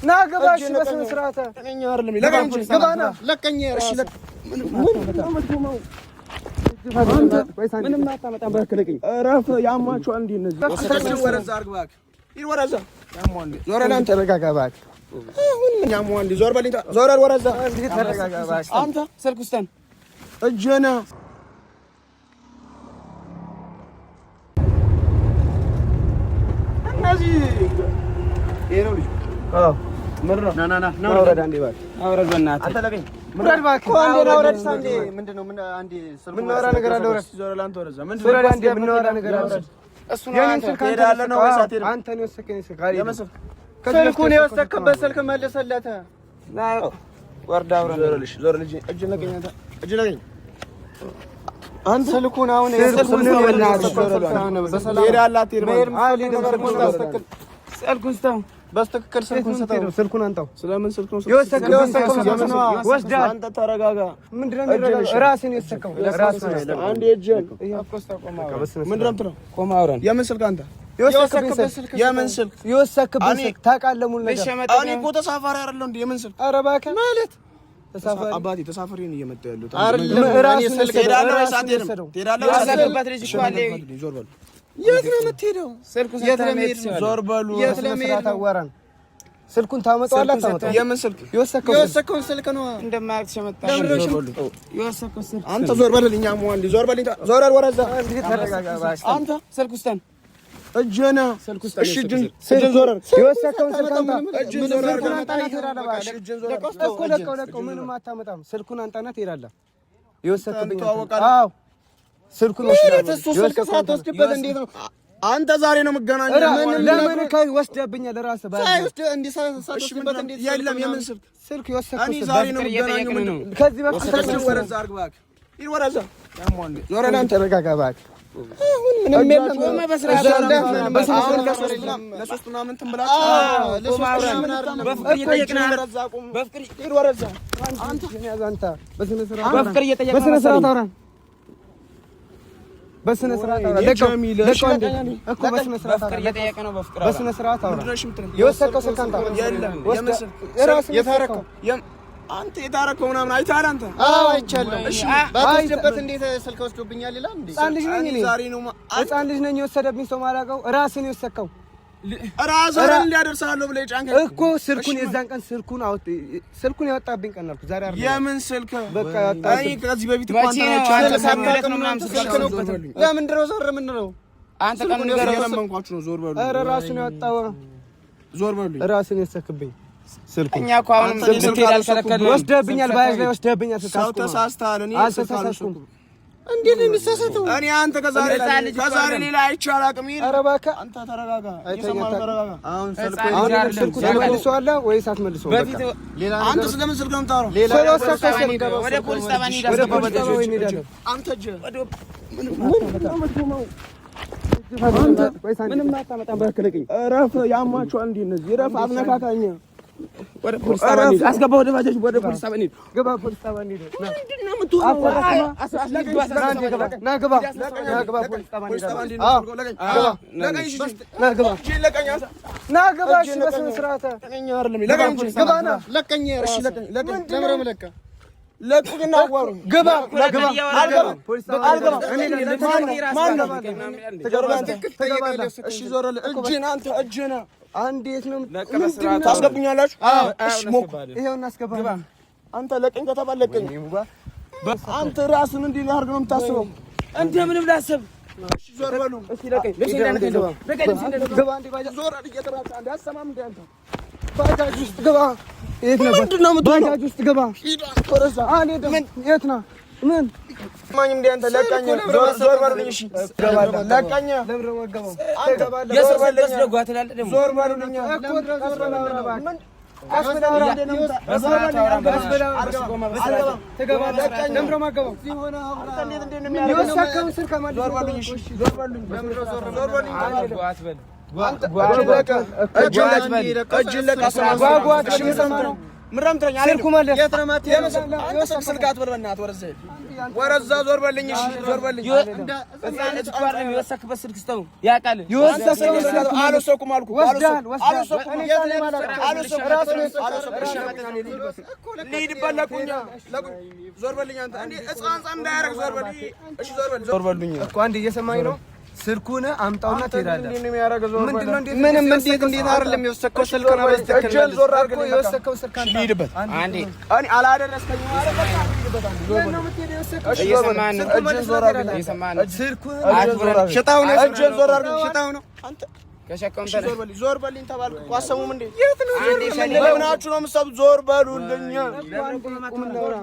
ና ግባ። እሺ በስነ ስርዓት ግባ። ና ምንም አታመጣም። እረፍ። ያሟቸዋል። እንዲህ እነዚህ ዞር በል አንተ ተረጋጋ እባክህ። አሁን ምን ያሟል? ዞር በል ዞር በል ወረዛ። ተረጋጋ እባክህ። አንተ ስልክ ውስጠን እጅህን እነዚህ ይሄ ነው ልጁ። አዎ ምንድን ነው? ና ና ና ውረድ አንዴ እባክህ። አውረድ፣ በእናትህ አንተ ለቀኝ። ውረድ እባክህ። አንዴ ና ውረድ። አንዴ ምንድን ነው? ምን አንዴ የምናወራ ነገር አለ። ውረድ። ዞር በል አንተ ወረዛ። ምንድን ነው? ውረድ አንዴ የምናወራ ነገር አለ። እሱ ነው። የኔን አንተ ስልክ አንተ ትሄዳለህ ነው ወይስ አትሄድም? አንተ ነው የወሰድከኝ ስልክ። አልሄድም። የምን ስልክ? ስልኩን የወሰድክበት ስልክ መልስለት። ና ወርድ፣ አውረድ። ዞር ልሽ ዞር ልጅ እጅህን ለቀኝ። አንተ እጅህን ለቀኝ። አንተ ስልኩን አሁን ስልኩን ትሄዳለህ አትሄድም? ስልኩን ስጠው። በስትክክል ስልኩን ስጠው። ስልኩን አንጣው። ስለምን ስልክ ነው? የወሰድከው ስልክ ነው። ወስደሃል። አንተ ተረጋጋ። ምንድን ነው የሚረጋጋው? ራስህን የወሰድከው ራስህን የወሰድከው። አንዴ እጅህን ምንድን ነው የምትለው? ቆም፣ አውረን። የምን ስልክ አንተ? የወሰድክብኝ ስልክ የምን ስልክ? የወሰድክብኝ ስልክ ታውቃለህ ሙሉ ነገር። እኔ እኮ ተሳፋሪ አይደለሁ እንዴ? የምን ስልክ ኧረ እባክህ ማለት ተሳፋሪ አባቴ ተሳፋሪ ነው እየመጣ ያሉት። ራስህን ትሄዳለህ ወይስ የወሰደው። አትሄድም? ትሄዳለህ ወይስ አትሄድም? የወሰድክበት ልጅ እኮ አለ። ዞር በሉ፣ የት ነው የምትሄደው? ስልኩን የት ሰጥተህ ለመሄድ መሄድ ነው? ትችላለህ። ዞር በሉ። የት ለመሄድ ነው? አዋራን ስልኩን ታመጣዋለህ አታመጣውም? የምን ስልክ? የወሰድከውን ስልክ ነው። እንደማያውቅ ተሸመጣ። የወሰድከው ስልክ አንተ ዞር በልልኝ። አሟል ዞር በልኝ። ዞር በል ወረዛ። ተረጋጋ እባክህ። አንተ ስልክ ውስጠን እጅህን እሺ፣ እጅህን እጅህን ዞር አድርግ። የወሰድከውን ስልክ አምጣ። እጅህን ዞር አድርግ። ስልኩን አምጣና ትሄዳለህ እባክህ። እጅህን ዞር አድርግ። እኮ ለቀው ለቀው፣ ምንም አታመጣም። ስልኩን አምጣና ትሄዳለህ። የወሰድክብኝ እንተዋወቃለን። አዎ፣ ስልኩን ወስደህ እሱ ስልክ ሳትወስድበት እንዴት ነው አንተ? ዛሬ ነው የምገናኘው። ለምን ወስደህብኛል? ራስህ እሺ፣ የለም የምን ስልክ? ስልክ የወሰድከው እኔ ስልክ ዛሬ ነው በፍቅር የምገናኘው። እየጠየቅን ምንድን ነው። ነው? ከዚህ በፊት እጅህን ወረዛ አድርግ እባክህ። ሂድ ወረዛ። ዞር በል አንተ። ተረጋጋ እባክህ። ምንም የለም። በስርዓት ለሶስት ምናምን እንትን ብላችሁ በፍቅር እየጠየቅን በፍቅር ሂድ ወረዛ። አንተ በስነ ስርዓት በፍቅር እየጠየቅን በስነ ስርዓት አውራን። በስነ ስርዓት አውራ። ለቀው ለቀው አንዴ እኮ በስነ ስርዓት በፍቅር አውራ። እየጠየቀ ነው። በፍቅር በስነ ስርዓት አውራ። ምንድን ነው እሺ የምትለኝ? የወሰድከው ስልክ አንተ የለም። የምን ስልክ? ራስህ የታረከው አንተ የታረከው ምናምን አይተሃል አንተ? አዎ አይቻለሁ። እሺ ባትወስድበት እንዴት ስልክ ወስዶብኛል ይላል እንዴ? ህፃን ልጅ ነኝ እኔ ዛሬ ነው ህፃን ልጅ ነኝ። የወሰደብኝ ሰው ማላውቀው ራስህን የወሰድከው ራስህን እንዲያደርሳለሁ ብለህ የጫንከኝ እኮ ስልኩን የዛን ቀን ስልኩን አውጥ ስልኩን ያወጣብኝ ቀን አልኩህ። ዛሬ አይደለም የምን ስልክ? በቃ እኔ ያወጣብኝ ከዚህ በፊት እኮ መቼ አንተን ነው አይቼ አንተ አላውቅም። ሳምንት ነው ምናምን ስልክ ነው። ለምንድን ነው ዞር የምንለው? አንተ ቀን ንገረው። እየለመንኳችሁ ነው። ዞር በሉ፣ ኧረ ራሱን ያወጣው ዞር በሉኝ። ራስህን የወሰድክብኝ ስልኩን እኛ እኮ አሁንም እንድትሄድ አልከለከልንም። ወስደህብኛል። ባያዝ ላይ ወስደህብኛል። ስልክ ሰው አስቁመው። ተሳስተሃል። እኔ ስልክ አልተሳሳትኩም። አልወሰድኩም። እንዴት ነው የሚሳሳተው? እኔ አንተ ከዛሬ ህፃን ልጅ እኮ ከዛሬ አይደለም። ሌላ አይቼ አላውቅም። ይሄን ኧረ እባክህ አንተ ተረጋጋ፣ አይተኛ እየሰማህ ነው? ተረጋጋ። አሁን ስልኩ ህፃን አሁን ልጅ አይደለም። ስልኩ ትመልሰዋለህ ወይስ አትመልሰውም? በፊት በቃ ሌላ አንተ ስለምን ስልክ ነው የምታወራው? ስለወሰድከው ስልክ ወደ ፖሊስ ጣቢያ እንሂድ። ወደ አስገባው ፖሊስ ጣቢያ ወይ እንሄዳለን። አንተ እጅህ ምንም አታመጣም። በክልቅኝ እረፍ። ያሟቸዋል። እንዲህ እነዚህ እረፍ፣ አትነካካኝ። ወደ ፖሊስ ጣቢያ እንሂድ። አስገባው ወደ ባጃጅ። ወደ ፖሊስ ጣቢያ እንሂድ። ግባ፣ ፖሊስ ጣቢያ እንሂድ። ና ግባ፣ ና ግባ፣ ፖሊስ ጣቢያ እንሂድ። አዎ ግባ፣ ና ግባ፣ ና ግባ። እሺ በስነ ስርዓት ግባ። ና ለቀኝ። እሺ ለቀኝ። ለቀኝ። ለምረም ለቀ ለቁኝና አዋሩኝ። ግባ፣ ግባ። አልገባም፣ አልገባም። ማን ነው? ማን ነው? እሺ ዞር በል። እጅህን አንተ እጅህን አንዴት ነው ታስገቡኛላችሁ? እሺ ሞክ ይሄው እናስገባለን። አንተ ለቀኝ ከተባለ ለቀኝ። አንተ ራስን እንዲህ አድርገህ ነው የምታስበው። እንደምንም ላስብ። እሺ ዞር በሉ። እስኪ ለቀኝ። ልብሴ እንዳይነካኝ ነው። ለቀኝ፣ ልብሴ እንዳይነካኝ። ግባ፣ አንዴ ባጃጅ ዞር እየተባለ አንዴ አሰማም እንደ አንተ ባጃጅ ውስጥ ግባ። የት ነበር? ምንድን ነው የምትሆነው? ባጃጅ ውስጥ ግባ። ሂድ ወደዛ። አልሄድም። የት ነህ? ምን ማኝም እንደ አንተ ለቀኝ። ዞር ዞር በሉልኝ። እሺ ለቀኝ። ለምን ነው የማትገባው? አንተ የሰው ዞር ስልክ በልኝ። ወስደህ ጓ ትላለህ ደግሞ። ዞር በሉልኝ። እኮ ቀስ በል አውራ እባክህ። ቀስ በል አውራ። በስርዓት አውራ። ቀስ በል አውራ። ትገባለህ። ለምን ነው የማትገባው? የወሰድከውን ስልክ አማልሰው። ዞር በሉኝ። እሺ ዞር በሉኝ። ዞር በሉኝ። ጓ አትበል። አንተ እጅህን ለቀ። እጅህን ለቀ። ጓጓ እየሰማ ነው። ምንድን ነው የምትለኝ? ስልኩ መለስ። የት ነው የማትሄደው? አንተ ስልክ አትበል በእናትህ፣ ወደዛ ሂድ፣ ወደዛ ዞር በልኝ። እሺ ዞር በልኝ። ህፃን ልጅ እኮ አይደለም የወሰክበት ስልክ ስጠው ያውቃል። የወሰድከውን ስልክ አልወሰድኩም አልኩህ። ወስደሃል፣ ወስደሃል። አልወሰድኩም። እኔ አልወሰድኩም። ራሱ ነው የወሰደው። አልወሰድኩም። ልሂድበት፣ ለቁኝ፣ ለቁኝ። ዞር በልኝ አንተ። እንዴ ህፃን ህፃን እንዳያደርግ ዞር በል። እሺ ዞር በል፣ ዞር በሉኝ። እኮ አንዴ እየሰማኝ ነው። ስልኩን አምጣውና ትሄዳለህ። እንዴት ነው የሚያደርገው? ዞር በል። ምንድን ነው እንዴት ምንም እንዴት እንዴት አይደለም የወሰድከው ስልክ ነው በስትክክል እጄን ዞር እኮ አድርግልኝ። በቃ የወሰድከው ስልክ አምጣ። ልሂድበት። አንዴ እኔ አላደረስከኝም ማለት በቃ ልሂድበት። አንዴ ዞር በል። ነው የምትሄደው? የወሰድከው እሺ ዞር በል። እየሰማህን ነው? እጄን ዞር አድርግልኝ። እየሰማህን ነው? ስልኩን እጄን ዞር አድርግልኝ። ሽጣው ነው እጄን ዞር አድርግልኝ። ሽጣው ነው። አንተ ከሸከም እሺ ዞር በልኝ፣ ዞር በልኝ ተባልኩ እኮ አሰሙም እንዴ? የት ነው ዞር አንዴ ሸኔ ለምናችሁ ነው የምትሰሙት? ዞር በሉልኝ። ቁም እናውራ።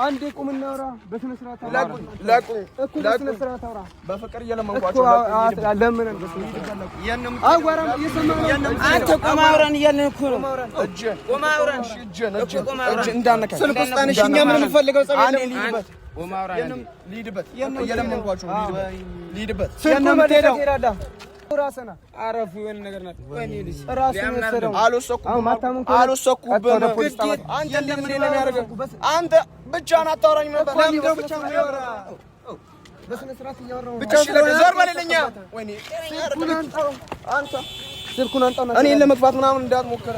አንዴ ቁም እናውራ። በስነ ስርዓት አውራ። ለቁኝ፣ ለቁኝ፣ እኮ በስነ ስርዓት አውራ በፍቅር እኮ እየለመንኳቸው ለቁኝ። ለምነን በስነ ስርዓት አዋራም እየሰማህ ነው። አንተ ቆመህ አውራን እያልን እኮ ነው። እጄን ቆመህ አውራን። እሺ፣ እጄን እጄን ቆመህ አውራን። እጄን እንዳነካኝ ስልክ ውስጥ አንሽ እኛ ምን የምንፈልገው ጸብ አንዴ የለም። ልሂድበት፣ ቆመህ አውራን አንዴ። ልሂድበት፣ እየለመንኳቸው ነው። ልሂድበት፣ ልሂድበት። ስልኩን መልሰህ ትሄዳለህ። ራስህ ነህ አረፉ የሆነ ነገር ናት። ወይኔ ልጅ ራስህ ነው የወሰደው። አልወሰድኩም፣ አሁን ማታመን ከሆነ አልወሰድኩም። ቀጥታ ወደ ፖሊስ ጣቢያ። አንተ እንዴት እንዴት ነው የሚያደርገው? አንተ ብቻህን አታወራኝም ነበር። ለምንድን ነው ብቻህን የማወራው? በስነ ስርዓት እያወራሁ ነው። እሺ፣ ለቀኝ፣ ዞር በልልኝ። ወይኔ ስልኩን አምጣው፣ አንተ ስልኩን አምጣው። እኔን ለመግፋት ምናምን እንዳትሞክር፣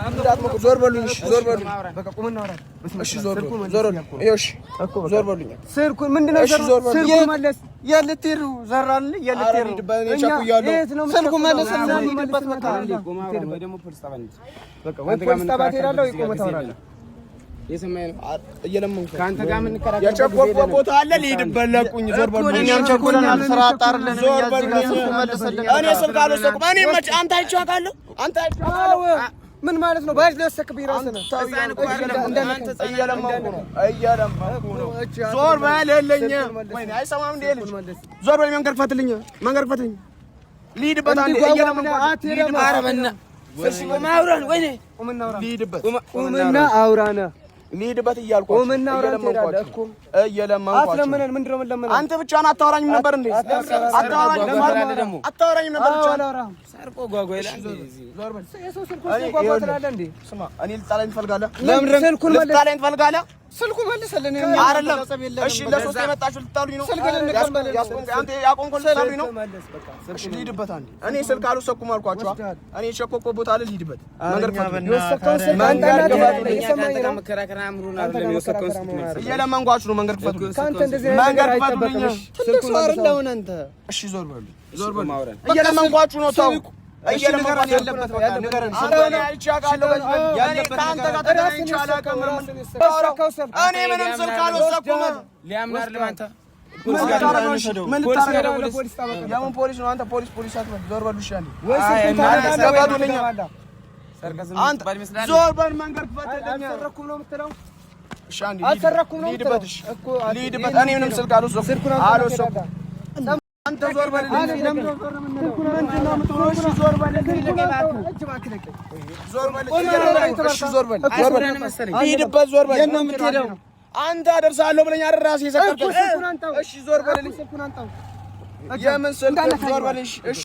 እንዳትሞክር። ዞር በሉኝ። እሺ ዞር በሉኝ። በቃ ቁም እናውራ። በስነ እሺ ስርዓት ዞር ስልኩን በሉ፣ መልስ ዞር በሉ። እያልኩ ነው። ይኸው እሺ እኮ በቃ ዞር በሉኝ። ስልኩን ምንድን ነው? እሺ ዞር በሉ። ስልኩን መለስ። የት ልትሄድ ነው? ዘራል የት ኧረ ልትሄድ ነው? ልሂድበት፣ እኔ እኛ ቸኩያለሁ። የት ነው ስልኩ የምትቸኩለው? መልስና ስልኩን ልሂድበት መልስና በቃ። ትሄዳለህ። ቆመህ አውራን ወይ ደግሞ ፖሊስ ጣቢያ እንሂድ። በቃ ወይ ፖሊስ ጣቢያ ትሄዳለህ ወይ ቆመህ ታወራለህ። እየሰማኸኝ ነው? እየለመንኩ ነው። ከአንተ ጋር የምንከራከርበት ጊዜ የቸኮልኩበት የለንም። ቦታ አለ። ልሂድበት፣ ለቁኝ። ዞር በሉኝ። እኛም ቸኩለናል። ስራ አጣርልን። ዞር እኛ እዚህ ጋር በሉልኝ። ስልኩ መልስልን። እኔ ስልክ አልወሰድኩም። እኔ መች አንተ አይቼው አውቃለሁ? አንተ አይቼው አውቃለሁ? አዎ ምን ማለት ነው? ባጅ ለወሰክብኝ ራስህ ነህ። ህፃን እኮ አይደለም። አንተ ህፃን እየለመንኩ ነው፣ እየለመንኩ ነው። ዞር በልልኝ። ወይኔ አይሰማም እንዴ ልጅ? ዞር በል። መንገድ ክፈትልኝ፣ መንገድ ክፈትልኝ። ልሂድበት፣ አንዴ እየለመንኳቸው። አትሄድም። ኧረ በእናትህ እሺ፣ ቆመህ አውራን። ወይኔ ቁምና አውራ። ልሂድበት፣ ቁምና አውራነ ልሂድበት እያልኳቸው፣ ቁምና አውራን ትሄዳለህ እኮ። እየለመንኳቸው። አትለምነን። ምንድን ነው የምንለምነው? አንተ ብቻህን አታወራኝም ነበር እንዴ? አታወራኝም አታወራኝም ነበር አዎ ብቻህን? አላወራህም። ሰርቆ ጓጓ ይላል እንዴ እዚህ። የሰው ስልክ ወስደህ ጓጓ ትላለህ እንዴ? ስማ፣ እኔ ልጣላኝ ትፈልጋለህ? ስልኩን መልስ። ልጣላኝ ትፈልጋለህ? ስልኩ መልስልን። አይደለም። ጸብ የለንም። እሺ፣ ለሶስት የመጣችሁ ልትጣሉኝ ነው? ስልክ ልንቀበል ነው። አንተ ያቆምከው ልትጣሉኝ ነው? መልስ በቃ። እሺ፣ ልሂድበት አንዴ። እኔ ስልክ አልወሰድኩም አልኳቸው። እኔ የቸኮልኩበት ቦታ አለ፣ ልሂድበት። መንገድ ክፈቱልኝ። የወሰድከውን ስልክ መንገድ አምጣና ክፈቱልኝ። ትሄዳለህ። እኛ እየሰማኸኝ ከአንተ ጋር ነው? መከራከር አእምሮን አንተ አይደለም ጋር የወሰድከውን መከራከር ስልክ አእምሮን መልስ። እየለመንኳችሁ ነው። መንገድ ክፈቱልኝ። ከአንተ እንደዚህ አይነት መንገድ ነገር ክፈቱልኝ። አይጠበቅም። እሺ፣ ትልቅ ስልኩን ሰው አይደል መልሰው። አሁን አንተ? እሺ፣ ዞር በሉኝ፣ ዞር በሉኝ። ቆመህ አውራን። እየለመንኳችሁ ነው። ተው፣ እሺ ንገረን፣ እየለመንኳችሁ ያለበት በቃ ንገረን። አንተ እኔ አይቼ አውቃለሁ። እኔ ከአንተ ጋር ተገናኝቼ አላውቅም። የወሰድከው ስልክ እኔ ምንም ስልክ አልወሰድኩም። ሊያምን አይደለም አንተ ምን ልታረግ ነው? እሺ፣ ምን ልታረግ ነው? ፖሊስ ጣቢያ የምን ፖሊስ ነው? አንተ ፖሊስ ፖሊስ አትበል። ዞር በሉ። እሺ፣ አንዴ ወይ ስልኩን ታመጣለህ ወይ ገባዱልኛ። ትገባለህ። ሰርቀህ ዝም አንተ የምትባል ይመስልሃል? ዞር በል። መንገድ ክፈትልኝ። አልሰረኩም ነው የምትለው? እሺ፣ አንዴ አልሰረኩም ነው ልሂድበት። የምትለው? እሺ፣ እኮ ልሂድበት። እኔ ምንም ስልክ አልወሰድኩም፣ ስልኩን አምጣና አልወሰድኩም። ትሄዳለህ። አንተ ዞር በልልኝ። ዞር ዞር በል። እሺ፣ ዞር በል። ዞር በል። ልሂድበት። ዞር በል። የት ነው የምትሄደው? አንተ አደርሳለሁ ብለኝ አይደል ራሴ የሰቀልከኝ? ስልኩን አምጣው። እሺ፣ ዞር በልልኝ። ስልኩን አምጣው። የምን ስልክ? ዞር በል። እሺ፣ እሺ።